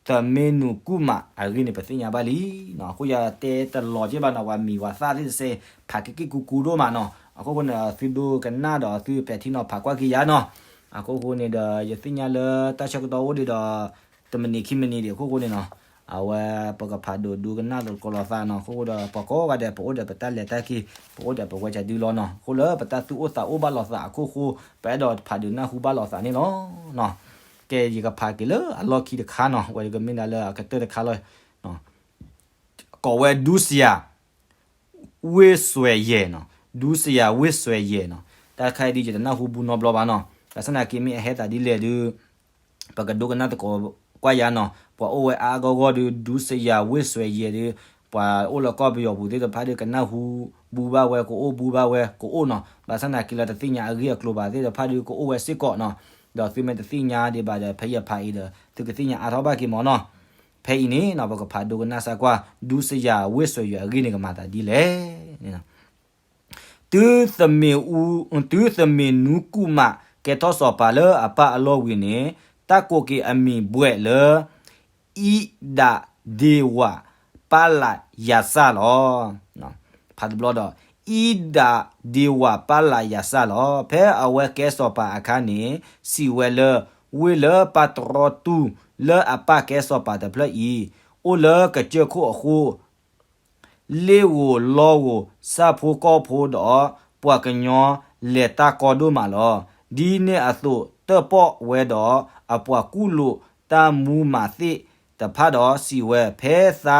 သမ့ၢ်နူၤကူၣ်မးအဂ့ၢ်န့ၣ် ပသ့ၣ်ညါဘၣ်လံ. အဃိယတဲတလီၤက့ဘၣ်နီၤ, ပှၤမံၤပှၤသၣ်သ့ၣ်တစဲး ဖးက့ၤက့ၤကူကူဒိၣ်မးနီၤ. အခိၣ်ဃိန့ၣ် သုဒိကနၣ်ဒီးသုပဲာ်ထံနီၤဖးကွၢ်က့ၤယၤနီၤ. အခိၣ်ဃိန့ၣ်ဒီး ယသ့ၣ်ညါလၢတၢ်ဆၢကတီၢ်အိၣ်ဒံးဒီး တမံးနံးခံမံးနံးဒံး အခိၣ်ဃိန့ၣ်နီၤ. အဝဲပကဖးဒိၣ်ဒိကနၣ်သကိးလိာ်သးနီၤ. အခိၣ်ဃိဒီး ပှၤကိးဂၤဒဲး ပအိၣ်ဒီးပတၢ်လဲၤတၢ်က့ၤ, ပအိၣ်ဒီးပဝဲကဒုလီၤနီၤ. အဃိလၢပတၢ်သူၣ်အိၣ်သးအိၣ်ဘၣ်လိာ်သးအခိၣ်ဃိ, ပအဲၣ်ဒိးဖးဒိၣ်နၢ်ဟူဘၣ်လိာ်သးန့ၣ်လီၤ. ကဲ ယကဖးက့ၤလၢအလီၢ်ခံတခါနီၤ, ဝဲကမ့ၢ်ဒၣ်လၢအကတၢၢ်တခါလီၤ. ကိးဝဲဒူစယၤ ဝ့ၢ်စွဲးယဲၢ်နီၤ, ဒူစယၤဝ့ၢ်စွဲးယဲၢ်နီၤ. တၢ်တခါအံၤဒ်ယတနၢ်ဟူဘူးနီတဘျီဘၣ်နီၤ. ဘၣ်ဆၣ်သနာ်က့ မ့ၢ်အဟဲသးဒ်လဲၣ်ဒုး ပကဒိကနၣ်သကိးကွၢ်ယၤနီၤ. ပှၤအိၣ်ဝဲအါအါဂီၢ်ဂီၢ်ဒုး ဒူစယၤဝ့ၢ်စွဲးယဲၢ်ဒုး ပှၤအိၣ်လၢကီၢ်ပယီၤပူၤသ့ၣ်တဖၣ်ဒုး ကနၢ်ဟူဘူးဘၣ်ဝဲ ကအိၣ်ဘူးဘၣ်ဝဲ ကအိၣ်နီၤ. ဘၣ်ဆၣ်သနာ်က့လၢတသ့ၣ်ညါအဂ့ၢ်အကျိၤဘၣ်သ့ၣ်တဖၣ်ဒုး ကအိၣ်ဝဲစ့ၢ်ကီးနီၤ. ဒီးသုမ့ၢ်တသ့ၣ်ညါဒံးဘၣ်ဒီး ဖဲယဖးအံၤဒီး သုကသ့ၣ်ညါအါထီၣ်ဘၣ်က့ၤမးနီၤ. ဖဲအံၤန့ၣ်နီၤ ပကဖးဒိကနၣ်စၢ်ကွၢ် ဒူစယၤဝ့ၢ်စွဲးယဲၢ်အဂ့ၢ်န့ၣ် ကမၤသးဒ်လဲၣ်န့ၣ်နီၤ. တုၤသမ့ၢ်အူ, တုၤသမ့ၢ်နူကူၣ်မး ကဲထီၣ်စီၤပၤလၢအပၢ်အလီၢ်ဝံၤန့ၣ်, တၢ်ကိးက့ၤအမံၤဘှဲးလၢ အံဒၤဒ့ဝၤပၢ်လးယၤစၢ်လီၤ. ဖးတဘျီဒီး, အံဒၤဒ့ဝၤပၢ်လးယၤစၢ်လီၤ. ဖဲအဝဲကဲစီၤပၤအခါန့ၣ်, စံးဝဲလၢ ဝ့ၢ်လၢပၢ်တြီတူၢ်လၢအပၢ်ကဲစီၤပၤတဖျၢၣ်အံၤ, အိၣ်လၢကစၢၢ်ခိၣ်အဃိ လ့ၣ်ဧိၤလီဧိၤ ဆၣ်ဖိကီၢ်ဖိဒီး ပှၤကညီလဲၤတၢ်ကီဒိၣ်မးလီၤ. ဒ်န့ၣ်အသိး တၢၣ်ပီၣ်ဝဲဒီး အပှၤကူၣ်လိာ်တၢ်မူမၤသ့ၣ်တဖၣ်ဒီးစံးဝဲ, ဖဲသါ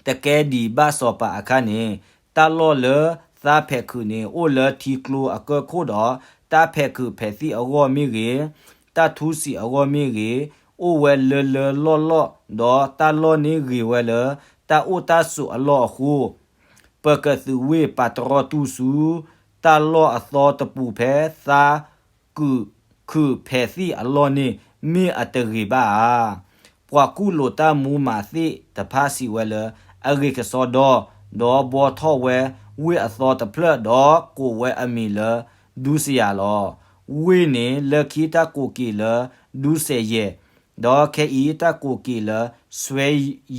တကဲဒံးဘၣ်စီၤပၤအခါန့ၣ်, တၢ်လီၢ်လၢသါဖဲးခုးန့ၣ် အိၣ်လၢထံကျိအကၢၢ်ခိၣ်ဒီး တၢ်ဖဲးခုးဖဲးသံၣ်အဂီၢ်မ့ၢ်ဂ့ၤ, တၢ်ထူစံးအဂီၢ်မ့ၢ်ဂ့ၤ, အိၣ်ဝဲလၢလၢလီၢ်လီၢ်, ဒီးတၢ်လီၢ်န့ၣ်ဂ့ၤဝဲလၢ တၢ်အိၣ်တၢ်ဆိးအလီၢ်အဃိ, ပကသုးဝ့ၢ်ပာ်တရီတူၢ်ဆူ တၢ်လီၢ်အသီတပူၤဖဲသါ ခုးခုးဖဲးသံၣ်အလီၢ်န့ၣ် မ့ၢ်အတဂ့ၤဘၣ်ဧါ. ပှၤကူၣ်လိာ်တၢ်မူမၤသ့ၣ်တဖၣ်စံးဝဲလၢ အဂ့ၤကစီဒီ, ဒီးဘှီထီၣ်ဝဲဝ့ၢ်အသီတဖျၢၣ် ဒီးကိးဝဲအမံၤလၢ ဒူစယၤလီၤ. ဝ့ၢ်န့ၣ် လၢခံတၢ်ကိးက့ၤလၢ ဒူစဲးယဲၢ်, ဒီးခဲအံၤတၢ်ကိးက့ၤလၢ စွဲ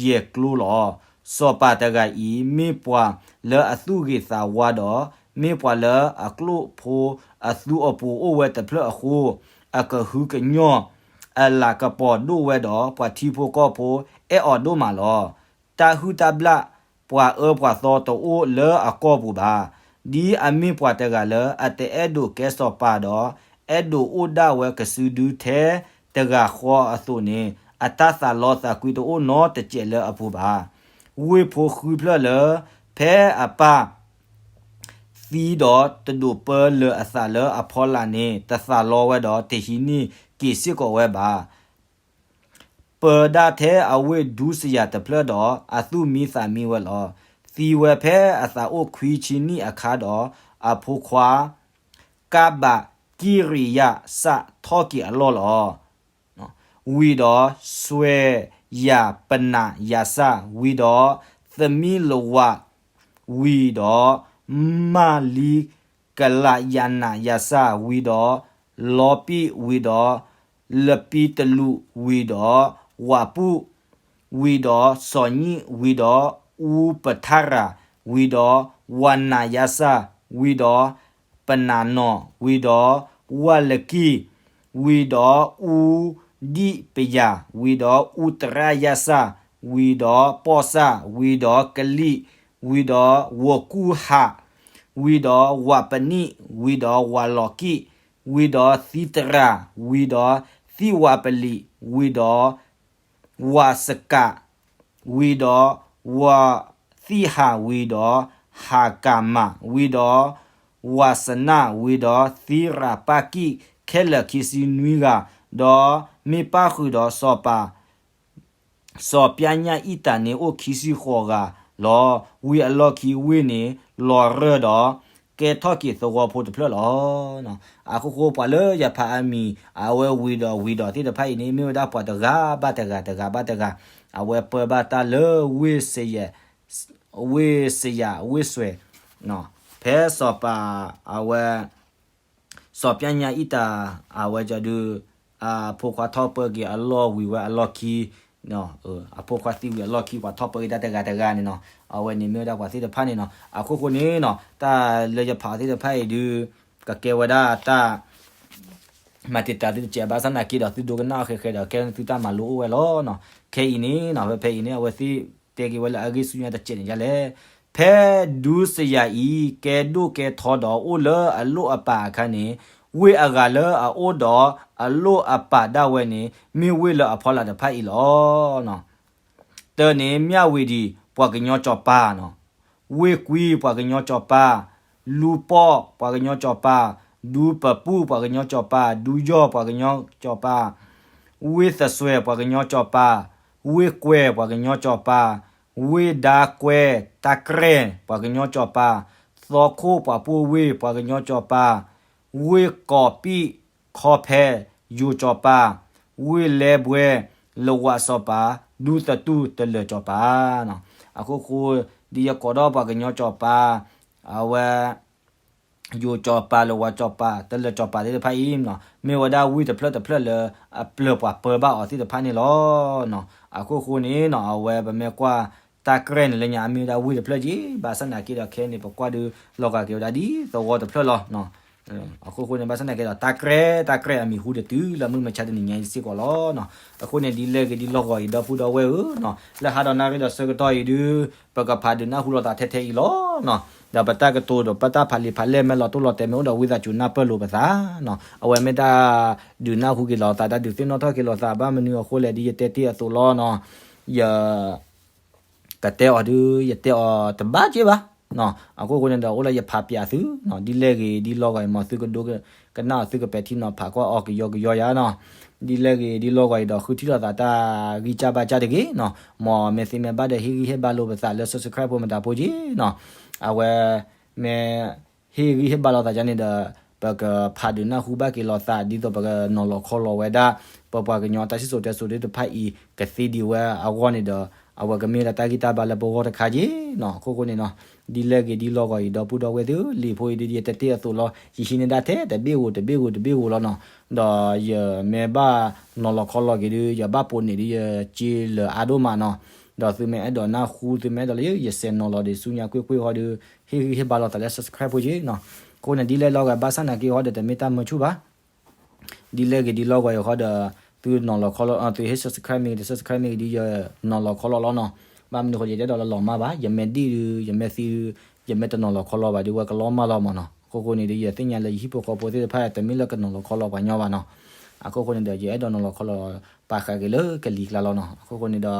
ယဲၢ်ကျိလီၤ. စီၤပၤတဂၤအံၤ မ့ၢ်ပှၤလၢအသူၣ်ဂ့ၤသးဝါဒီး မ့ၢ်ပှၤလၢအကျိၣ်ဖိအသူအပူၤအိၣ်ဝဲတဖျၢၣ်အဃိ, အကဟုကညီၢ်အလၤကပီၤဒိၣ်ဝဲဒီး ပှၤထံဖိကီၢ်ဖိအဲၣ်အီၤဒိၣ်မးလီၤ. တၢ်ဟုၣ်တၢ်ဘျၣ် ပှၤအၢပှၤသီတအိၣ်လၢအကီၢ်ပူၤဘၣ်. ဒ်အမ့ၢ်ပှၤတဂၤလၢအတအဲၣ်ဒိးကဲစီၤပၤဒီး အဲၣ်ဒိးအိၣ်ဒၣ်ဝဲကစုဒုထဲတဂၤဃီအသိးန့ၣ်, အတၢ်သးလီသးကွံတအိၣ်နီတစဲးလၢအပူၤဘၣ်. ဝ့ၢ်ဖိဃုဖျၢၣ်လၢ ဖဲအပၢ် သံဒီးတဒိးပၢလၢၤအသးလၢအဖီလာ်န့ၣ် တသးလီဝဲဒီး တဟံးန့ၢ်က့ၤစ့ၢ်ကီးဝဲဘၣ်. ပၢဒၣ်ထဲအဝ့ၢ်ဒူစယၤတဖျၢၣ်ဒီး အသူၣ်မံသးမံဝဲလီၤ. သံဝဲဖဲအသးအိၣ်ခွံဆံနံၣ်အခါဒီး အဖိခွါ ကၣ်ဘၣ်ကံရံယၤစၣ်ထီၣ်က့ၤအလီၢ်လီၤ. ဝံၤဒီးစွဲယၤပနၢ်ယၤစၢ်, ဝံၤဒီးသမံလဝး, ဝံၤဒီးမၢ်လံကလးယၤနးယၤစၢ်, ဝံၤဒီး လီပံၣ်, ဝံၤဒီးလပံတလူး, ဝံၤဒီးဝးပူၣ်, ဝံၤဒီးစီၤညံၣ်, ဝံၤဒီးအူပထၣ်ရၤ, ဝံၤဒီးဝးနးယၤစၢ်, ဝံၤဒီးပနၢ်နီၢ်, ဝံၤဒီးဝၢ်လကံၢ်, ဝံၤဒီးအူဒံၣ်ပယၤ, ဝံၤဒီးအူတရၣ်ယၤစၢ်, ဝံၤဒီးပီၣ်စၢ်, ဝံၤဒီးကလံၣ်, ဝံၤဒီးဝကူၣ်ဟး, ဝံၤဒီးဝးပနံၣ်, ဝံၤဒီးဝးလီၤကံၣ်, ဝံၤဒီးသံတရၤ, ဝံၤဒီးသံဝးပလံး, ဝံၤဒီးဝးစကး, ဝံၤဒီးဝးသံဟး, ဝံၤဒီးဟးကၤမး, ဝံၤဒီးဝးစနၣ်, ဝံၤဒီးသံရၤပၢ်ကံၣ်, ခဲလၢာ်ခံဆံနွံဂၤ, ဒီးမ့ၢ်ပၣ်ဃုာ်ဒီးစီၤပၤ စီၤပျၢ်ညၣ်အံၣ်တၢ်န့ၣ်အိၣ်ခံဆံဃိးဂၤလီၤ. ဝံၤအလီၢ်ခံဝ့ၢ်န့ၣ် လီၤရၢၢ်ဒီး ကဲထီၣ်က့ၤသဝီဖိတဖျၢၣ်လီၤ. အဃိဃိပှၤလၢယဖးအမံၤ အဝဲဝံၤဒီးဝံၤဒီးသ့ၣ်တဖၣ်အံၤန့ၣ် မ့ၢ်ဝဲဒၣ်ပှၤတဂၤဘၣ်တဂၤ တဂၤဘၣ်တဂၤ, အဝဲပၢဘၣ်တၢ်လၢဝ့ၢ်စယၤ, ဝ့ၢ်စယၤဝ့ၢ်စွဲၤ ဖဲစီၤပၤ အဝဲ စီၤပျၢ်ညၣ်အံၣ်တၢ် အဝဲကဒုး အဖိခွါထီၣ်ပၢက့ၤအလီၢ်ဝံၤဝဲအလီၢ်ခံ, အဖိခွါသံဝံၤအလီၢ်ခံ ပှၤထီၣ်ပၢက့ၤတၢ်တဂၤတဂၤန့ၣ်နီၤ, အဝဲန့ၣ်မ့ၢ်ဝဲဒၣ်ပှၤသ့ၣ်တဖၣ်န့ၣ်နီၤ. အခိၣ်ဃိန့ၣ်နီၤ တၢ်လၢယဖးအီၤသ့ၣ်တဖၣ်အံၤဒုး ကကဲဝဲဒၣ်တၢ် မၤတံာ်တာ်သုတစဲးဘၣ်ဆၣ်နာ်က့ဒီး သုဒိကနၣ်အီၤဃဲးဃဲးဒီး ကဲသုတၢ်မၤလိအိၣ်ဝဲလီၤနီၤ. ခဲအံၤန့ၣ်နီၤ ဖဲဖဲအံၤန့ၣ် အဝဲသ့ၣ်တဲက့ၤဝဲလၢအဂ့ၢ်ဆူညါတစဲးန့ၣ်ဒ်လဲၣ်. ဖဲဒူစယၤအံၤ ကဲဒိၣ်ကဲထီဒီးအိၣ်လၢအလိၣ်အပာ်အခါန့ၣ်, ဝ့ၢ်အဂၤလၢအအိၣ်ဒီးအလိၣ်အပာ်ဒၣ်ဝဲန့ၣ် မ့ၢ်ဝ့ၢ်လၢအဖီလာ်တဖၣ်အံၤလီၤ. တၢန့ၣ် မၠၣ်ဝံၤဒံး ပှၤကညီစီၤပၤနီၤ, ဝ့ၢ်ကွံ ပှၤကညီစီၤပၤ, လူၤပီၢ် ပှၤကညီစီၤပၤ, ဒူပပူၣ် ပှၤကညီစီၤပၤ, ဒူယီၢ် ပှၤကညီစီၤပၤ, ဝ့ၢ်သစွဲ ပှၤကညီစီၤပၤ, ဝ့ၢ်ကွဲ ပှၤကညီစီၤပၤ, ဝ့ၢ်ဒါကွဲ တၢ်ကြဲၢ် ပှၤကညီစီၤပၤ, သီခိၣ် ပှၤပိၢ်ဝ့ၢ် ပှၤကညီစီၤပၤ, ဝ့ၢ်ကီးပံၣ် ခီဖဲ ယိၤစီၤပၤ, ဝ့ၢ်လဲဘွဲ လဝးစီၤပၤ, ဒူသတူၢ် တလၢာ်စီၤပၤနီၤ. အခိၣ်ဃိ ဒ်ယကိးဒီးပှၤကညီစီၤပၤ အဝဲ ယိၤစီၤပၤ လဝးစီၤပၤ တလၢာ်စီၤပၤသ့ၣ်တဖၣ်အံၤနီၤ မ့ၢ်ဝဲဒၣ်ဝ့ၢ်တဖျၢၣ်တဖျၢၣ်လၢအပျၢၤပှၤပၢဘၣ်အီၤသ့ၣ်တဖၣ်န့ၣ်လီၤ. အခိၣ်ဃိန့ၣ်နီၤ အဝဲပမ့ၢ်ကွၢ် တၢ်ကြဲၢ်န့ၣ်လၢညါအမ့ၢ်ဝဲဒၣ်ဝ့ၢ်တဖျၢၣ်က့ ဘၣ်ဆၣ်နာ်က့ဒီးခဲအံၤန့ၣ် ပကွၢ်ဒုးလီၤဂာ်က့ၤဝဲဒၣ်ဒ်သဝီတဖျၢၣ်လီၤ. အဃိဃိန့ၣ် ဘၣ်ဆၣ်သနာ်က့ဒီး တၢ်ကြဲးတၢ်ကြဲးအမံၤဟူတတုၤလၢမုၢ်မဆါတနံၤညါအံၤစ့ၢ်ကီးလီၤနီၤ. အဃိန့ၣ် ဒ်လဲၣ်ဂ့ၤဒ်လီၢ်ဂီၤအံၤ ဒီပုၢ်ဒီဝဲၢ်ဧၢနီၤ, လၢဟါဒီးနၣ်ရံၣ်ဒီးဆၢကတီၢ်အံၤဒုး ပကဖးဒုးနၢ်ဟူလိာ်သးထဲထဲအံၤလီၤနီၤ. ဒီးပတၢ်ကတိၤဒီးပတၢ်ဖးလံာ်ဖးလဲၢ် မ့ၢ်လီၤတိၢ်လီၤတဲာ် မ့ၢ်အိၣ်ဒီးဝံသးစူၤနၢ်ပၢၢ်လိာ်ပသးနီၤ. အဝဲမ့ၢ်တၢ်ဒုးနၢ်ဟူက့ၤလိာ်သး တၢ်ဒုးသ့ၣ်နီၣ်ထီၣ်က့ၤလိာ်သး ဘၣ်မနုၤအဃိလဲၣ် ဒ်ယတဲတ့ၢ်အသိးလီၤနီၤ. ယ ကတဲအီၤဒုး ယတဲအီၤတဘၣ်က့ဘၣ်. အဃိဃိန့ၣ်ဒီး အိၣ်လၢယဖးပၠးသုနီၤ, ဒ်လဲၣ်ဂ့ၤဒ်လီၢ်ဂီၤအံၤ မ်သုကဒိကနၣ်အီၤ သုကပဲာ်ထံနီၤဖးကွၢ်အီၤကယီကယီယါနီၤ. ဒ်လဲၣ်ဂ့ၤဒ်လီၢ်ဂီၤအံၤဒီး ဃုထံၣ်လိာ်သးတၢ်ဂံၢ်စၢ်ဘါစၢ်တဂ့ၤနီၤ. မ်မ့ၢ်သ့မ့ၢ်ဘၣ်ဒီး ဟ့ၣ်ဂံၢ်ဟ့ၣ်ဘါလိာ်ပသးလၢ subscribe ဖိမတၤဖိက့နီၤ. အဝဲ မ့ၢ် ဟ့ၣ်ဂံၢ်ဟ့ၣ်ဘါလိာ်သးန့ၣ်ဒီး ပကဖးဒုးနၢ်ဟူဘၣ်က့ၤလိာ်သး ဒ်သိးပကနီၤလီၤခီလီၤဝဲဒၣ် ပပှၤကညီတၢ်စံၣ်စိၤတဲစိၤသ့ၣ်တဖၣ်အံၤ ကသ့ဒံးဝဲအဂီၢ်န့ၣ်ဒီး အဝဲကမ့ၢ်ဝဲဒၣ်တၢ်ဂံၢ်တၢ်ဘါလၢပဂီၢ်တခါက့နီၤ. အဃိဃိန့ၣ်နီၤ, ဒ်လဲၣ်ဂ့ၤဒ်လီၢ်ဂီၤအံၤ ဒီပုၢ်ဒီဝဲၢ်သ့ၣ်ဧၢ, လံာ်ဖိအံၤဒုး ယတဲတ့ၢ်အသိးလီၤ. ယဟံးန့ၢ်ဒၣ်ထဲတဘ့ၣ်ဧိၤတဘ့ၣ်ဧိၤတဘ့ၣ်ဧိၤလီၤနီၤ. ဒီးယမ့ၢ်ဘၣ်နီၤလီၤခီလီၤက့ၤဒုး ယဘၣ်ပိာ်န့ၢ်ဒုး ယစ့လၢာ်အါဒိၣ်မးနီၤ. ဒီးသုမ့ၢ်အဲၣ်ဒိးနၢ်ဟူ သုမ့ၢ်အဲၣ်ဒိးလၢယစဲးနီၤလီၤဒံးဆူညါကွ့ၢ်ကွ့ၢ်ဃီဒီး ဟ့ၣ်ဂံၢ်ဟ့ၣ်ဘါလိာ်သးလၢ subscribe ဖိက့နီၤ. အဃိန့ၣ် ဒ်လဲၣ်လီၢ်ဂီၤဘၣ်ဆၣ်နာ်က့ဃီဒီး တမ့ၢ်တၢ်မၢဆူၣ်ဘၣ်. ဒ်လဲၣ်ဂ့ၤဒ်လီၢ်ဂီၤအံၤဃီဒီး သုနီၤလီၤခီလီၤ သုဟ့ၣ် subscribe မ့ၢ်ဂ့ၤ တ subscribe မ့ၢ်ဂ့ၤဒုး ယနီၤလီၤခီလီၤလီၤနီၤ. ဘၣ်မနုၤဃိ ယတအဲၣ်ဒိးလၢလီၤမၢ်ဘၣ်. ယမ့ၢ်ဒံၣ်ဒုး ယမ့ၢ်သံဒုး ယမ့ၢ်တနီၤလီၤခီလီၤဘၣ်ဒုး ဝဲကလီမၢ်လီၤမးနီၤ. အဃိဃိန့ၣ်ဒုး ယသ့ၣ်ညါလၢယဟံၣ်ဖိဃီဖိသ့ၣ်တဖၣ် တမ့ၢ်လၢကနီၤလီၤခီလီၤပှၤညီဘၣ်နီၤ. အဃိဃိန့ၣ်ဒီး ယအဲၣ်ဒိးနီၤလီၤခီလီၤ ပာ်ဃာ်က့ၤလၢကလံၤကျါလီၤနီၤ. အဃိဃိန့ၣ်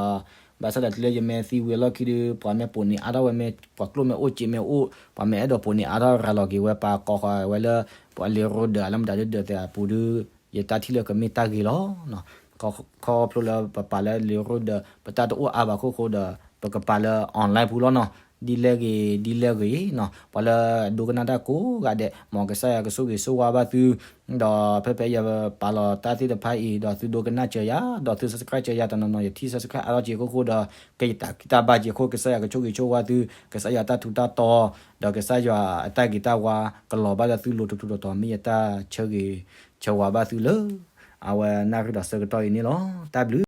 ဒီး ဘၣ်ဆၣ်ဒီးတုၤလၢယမ့ၢ်သံဝံၤအလီၢ်ခံဒုး ပှၤမ့ၢ်ပိာ်န့ၢ်အါထီၣ်ဝဲမ့ၢ် ပှၤကျိၣ်မ့ၢ်အိၣ်စ့မ့ၢ်အိၣ် ပှၤမ့ၢ်အဲၣ်ဒိးပိာ်န့ၢ်အါထီၣ်ရၤလီၤက့ၤဝဲ ပာ်ကိးဃီဝဲလၢ ပှၤလံာ်ရိဒၢးလၢမတၤဒုးဒၢးသဲးအပူၤဒုး ယတၢ်ထံၣ်လၢကမ့ၢ်တၢ်ဂ့ၤလီၤ. ခီဖျိလၢပပာ်လၢလံာ်ရိဒၢး ပတၢ်တအိၣ်အါဘၣ်အဃိဃိဒီး ပကပာ်လၢ online ပူၤလီၤနီၤ. ဒ်လဲၣ်ဂ့ၤ ဒ်လဲၣ်ဂ့ၤနီၤ ပှၤလၢဒိကနၣ်တၢ်ကိးဂၤဒဲး မ်ကစၢ်ယွၤကဆိၣ်ဂ့ၤဆိၣ်ဝါဘၣ်သု ဒီးဖဲဖဲယပာ်လီၤတၢ်သ့ၣ်တဖၣ်အံၤ ဒီးသုဒိကနၣ်စၢၤယၤ ဒီးသု subscribe စၢၤယၤ တနီၤနီၤ ယထံၣ် subscribe အါထီၣ်က့ၤအဃိဃိဒီး ကယတၢ်ဂံၢ်တၢ်ဘါက့ၤအဃိ ကစၢ်ယွၤကဆိၣ်ဂ့ၤဆိၣ်ဝါသု ကစၢ်ယွၤတၢ်ထူးတၢ်တီၤ ဒီးကစၢ်ယွၤအတၢ်ဂ့ၤတၢ်ဝါ ကလီၤဘၣ်လၢသုလိၤထူးထူးတီၤတီၤ မ့ၢ်ယတၢ်ဆၢဂ့ၤဆၢဝါဘၣ်သုလၢ အဝဲနၣ်ရံၣ်ဒီးဆၢကတီၢ်အံၤန့ၣ်လီၤ. တၢ်ဘျုး